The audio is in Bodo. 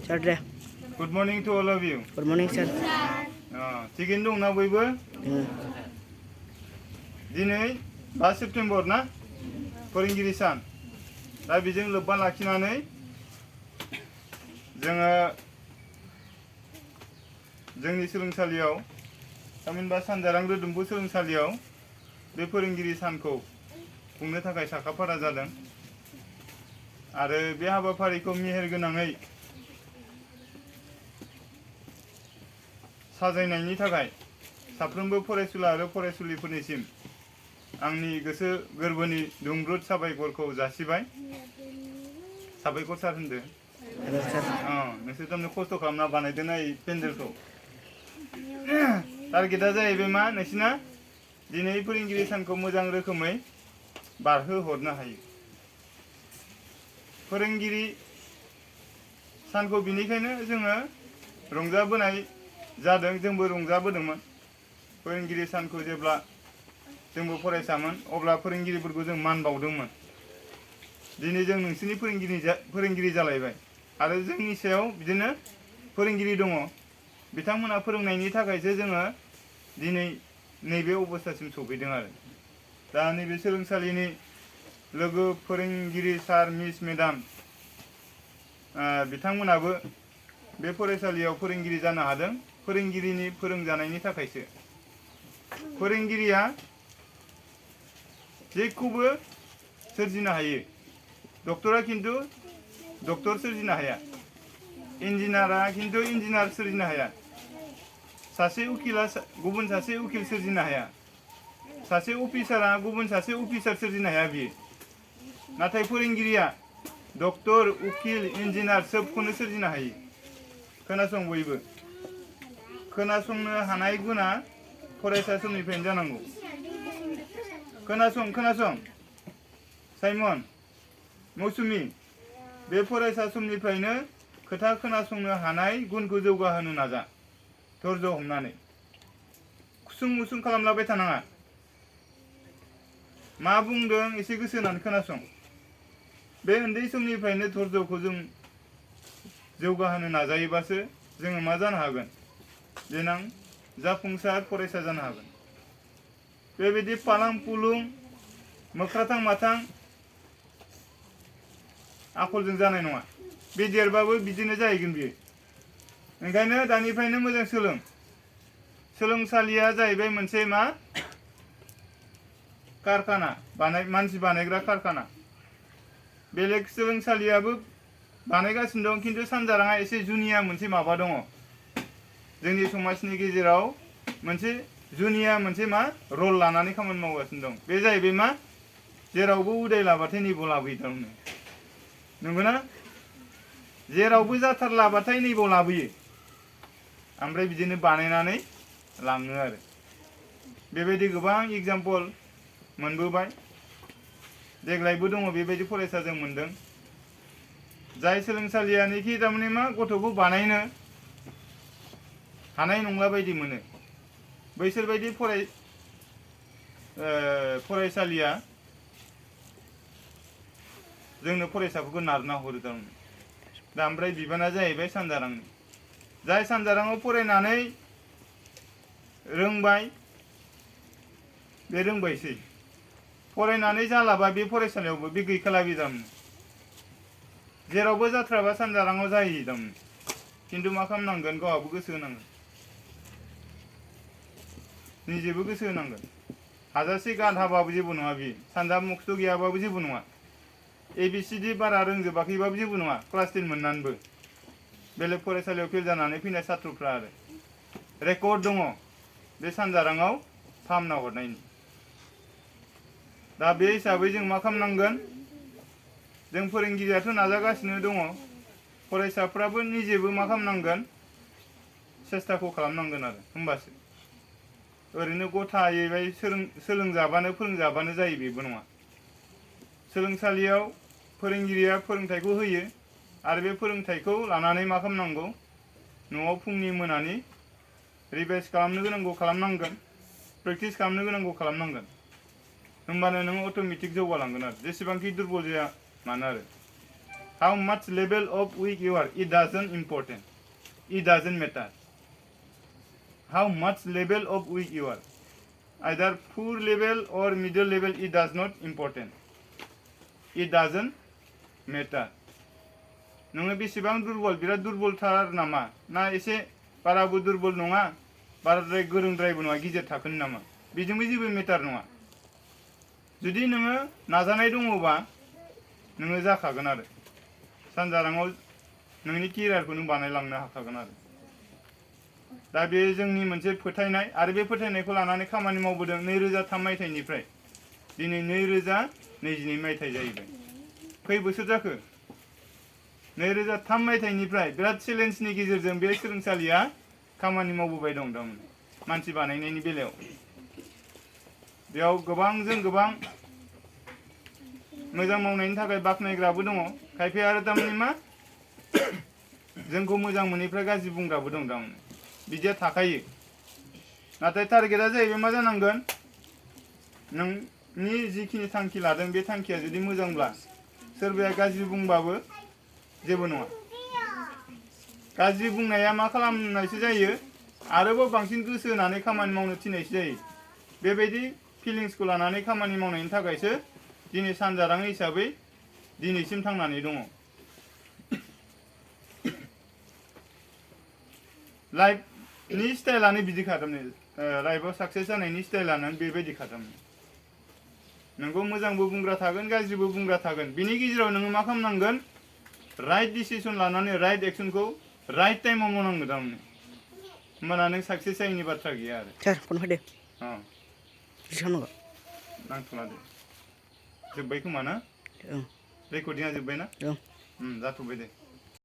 Sir. Good morning to all of you. Good morning, sir. थिगैनो दंना बयबो? दिनै 5 सेप्तेम्बर ना फोरोंगिरि सान। दा बेजों लोब्बा लाखिनानै जोङो जोंनि सोलोंसालियाव थामहिनबा सानजारां रोदोमबु सोलोंसालियाव बे फोरोंगिरि सानखौ खुंनो थाखाय साखाफारा जादों आरो बे हाबाफारिखौ मेहेरगोनाङै साजायनायनि थाखाय साफ्रोमबो फरायसुला आरो फरायसुलिफोरनिसिम आंनि गोसो गोरबोनि दुंब्रुद साबायखरखौ जासिबाय। साबायखर सार होनदो। नोंसोरथ' खस्थ' खालामना बानायदोंना এই पेन्डेलखौ। टारगेटआ जाहैबाय मा नोंसिना दिनै फोरोंगिरि सानखौ मोजां रोखोमै बारहोहरनो हायो। फोरोंगिरि सानखौ बिनिखायनो जोङो रंजाबोनाय जादों, जोंबो रंजाबोदोंमोन। फोरोंगिरि सानखौ जेब्ला जोंबो फरायसामोन अब्ला फोरोंगिरिफोरखौ जों मान बावदोंमोन। दिनै जों नोंसोरनि फोरोंगिरि जालायबाय आरो जोंनि सायाव बिदिनो फोरोंगिरि दङ। बिथांमोना फोरोंनायनि थाखायसो जोङो दिनै नैबे अबस्थासिम सफैदों आरो। दा नैबे सोलोंसालिनि लोगो फोरोंगिरि सार मिस मेडाम बिथांमोनाबो बे फरायसालियाव फोरोंगिरि जानो हादों फोरोंगिरिनि फोरोंजानायनि थाखायसो। फोरोंगिरिया जेखौबो सोरजिनो हायो। डक्टरा खिन्थु डक्टर सोरजिनो हाया। इन्जिनियारा खिन्थु इन्जिनियार सोरजिनो हाया। सासे उकिला गुबुन सासे उकिल सोरजिनो हाया। सासे अफिसारा गुबुन सासे अफिसार सोरजिनो हाया बियो। नाथाय फोरोंगिरिया डक्टर, उकिल, इन्जिनियार सोबखौनो सोरजिनो हायो। खोनासं बयबो। खोनासंनो हानाय गुना फरायसा समनिफ्रायनो जानांगौ। खोनासं साइमन, मौसुमि, बे फरायसा समनिफ्रायनो खोथा खोनासंनो हानाय गुनखौ जौगाहोनो नाजा। धर्ज हमनानै खुसुं मुसुं खालामलाबाय थानाङा। मा बुंदों एसे गोसो होनानै खोनासं। बे उन्दै समनिफ्रायनो धर्जखौ जों जौगाहोनो नाजायोबासो जोङो मा जानो हागोन? देनां जाफुंसार फरायसा जानो हागोन। बेबायदि पालां पुलुं मोख्राथां माथां आखलजों जानाय नङा। बे देरबाबो बिदिनो जाहैगोन बियो। ओंखायनो दानिफ्रायनो मोजां सोलों। सोलोंसालिया जाहैबाय मोनसे मा? कारखाना, मानसि बानायग्रा कारखाना। बेलेग सोलोंसालियाबो बानायगासिनो दं, खिन्थु सानजाराङा एसे जुनिया मोनसे माबा दङ। जोंनि समाजनि गेजेराव मोनसे जुनिया मोनसे मा रल लानानै खामानि मावगासिनो दं। बे जाहैबाय मा? जेरावबो उदाय लाबाथाय नैबाव लाबोयो थारमाने। नंगौना? जेरावबो जाथारलाबाथाय नैबाव लाबोयो। ओमफ्राय बिदिनो बानायनानै लाङो आरो। बेबायदि गोबां एग्जाम्पल मोनबोबाय। देग्लायबो दङ बेबायदि फरायसा जों मोनदों। जाय सोलोंसालियानोखि थारमाने मा गथ'खौ बानायनो हानाय नंला बायदि मोनो। बैसोरबायदि फरायसालिया जोंनो फरायसाफोरखौ नारना हरो थारमाने। दा ओमफ्राय बिबाना जाहैबाय सानजारांनि। जाय सानजाराङाव फरायनानै रोंबाय बे रोंबायसै। फरायनानै जालाबा बे फरायसालियावबो बे गैखाला बे थारमाने। जेरावबो जाथ्राबा सानजाराङाव जाहैयो थारमाने। खिन्थु मा खालामनांगोन? गावहाबो गोसो होनांगोन। निजेबो गोसो होनांगोन। हाजासे गाधाबाबो जेबो नङा बियो। सानजाब मुखस्थ' गैयाबाबो जेबो नङा। ABCD बारा रोंजोबाखैबाबो जेबो नङा क्लास 10 मोननानैबो। बेलेग फरायसालियाव फेल जानानै फैनाय सात्रफ्रा आरो। रेकर्ड दङ बे सानजाराङाव फाहामना हरनायनि। दा बे हिसाबै जों मा खालामनांगोन? जों फोरोंगिरियाथ' नाजागासिनो दङ। फरायसाफ्राबो निजेबो मा खालामनांगोन? सेस्ताखौ खालामनांगोन आरो होमबासो। ओरैनो गथायै सोलोंजाबानो फोरोंजाबानो जायो बेबो नङा। सोलोंसालियाव फोरोंगिरिया फोरोंथाइखौ होयो आरो बे फोरोंथाइखौ लानानै मा खालामनांगौ? न'आव फुंनि मोनानि रिभाइस खालामनो गोनांगौ खालामनांगोन। प्रेक्टिस खालामनो गोनांगौ खालामनांगोन। होमबानो नों अट'मेटिक जौगालांगोन आरो जेसेबांखि दुरबल जाया मानो आरो। how much level of weak you are, it doesn't important. It doesn't matter. How much level of weak you are. Either poor level or middle level, it does not important. It doesn't matter. नोङो बेसेबां दुरबल बिराद दुरबलथार नामा ना एसे बाराबो दुरबल नङा बाराद्राय गोरोंद्रायबो नङा गिदिर थाखोनि नामा बेजोंबो जेबो मेटार नङा जुदि नोङो नाजानाय दङबा नोङो जाखागोन आरो सानजाराङाव नोंनि केरियारखौ नों बानायलांनो हाखागोन आरो दा बे जोंनि मोनसे फोथायनाय आरो बे फोथायनायखौ लानानै खामानि मावबोदों 2003 मायथाइनिफ्राय दिनै 2022 मायथाइ जाहैबाय खै बोसोर जाखो 2003 मायथाइनिफ्राय बिराद चेलेन्जनि गेजेरजों बे सोलोंसालिया खामानि मावबोबाय दं दा मानसि बानायनायनि बेलायाव बेयाव गोबांजों गोबां मोजां मावनायनि थाखाय बाख्नायग्राबो दङ खायफाया आरो थारमाने मा जोंखौ मोजां मोनैफ्रा गाज्रि बुंग्राबो दं थारमाने बिदिया थाखायो नाथाय टारगेटआ जाहैबाय मा जानांगोन नोंनि जिखिनि थांखि लादों बे थांखिया जुदि मोजांब्ला सोरबाया गाज्रि बुंबाबो जेबो नङा गाज्रि बुंनाया मा खालामनायसो जायो आरोबाव बांसिन गोसो होनानै खामानि मावनो थिननायसो जायो बेबायदि फिलिंसखौ लानानै खामानि मावनायनि थाखायसो दिनै सानजारां हिसाबै दिनैसिम थांनानै दङ लाइफनि स्टाइलानो बिदि खालामनो लाइफआव साक्सेस जानायनि स्टाइलानो बेबायदि खालामनो नोंखौ मोजांबो बुंग्रा थागोन गाज्रिबो बुंग्रा थागोन बिनि गेजेराव नोङो मा खालामनांगोन राइट डिसिसन लानानै राइट एक्सनखौ राइट टाइमाव मावनांगौ थारमाने होमबाना नों साक्सेस जायैनि बाथ्रा गैया आरो सार फन फैदो नांथ'ला दे जोब्बाय खोमा ना रेकर्डिंआ जोब्बाय ना जाथ'बाय दे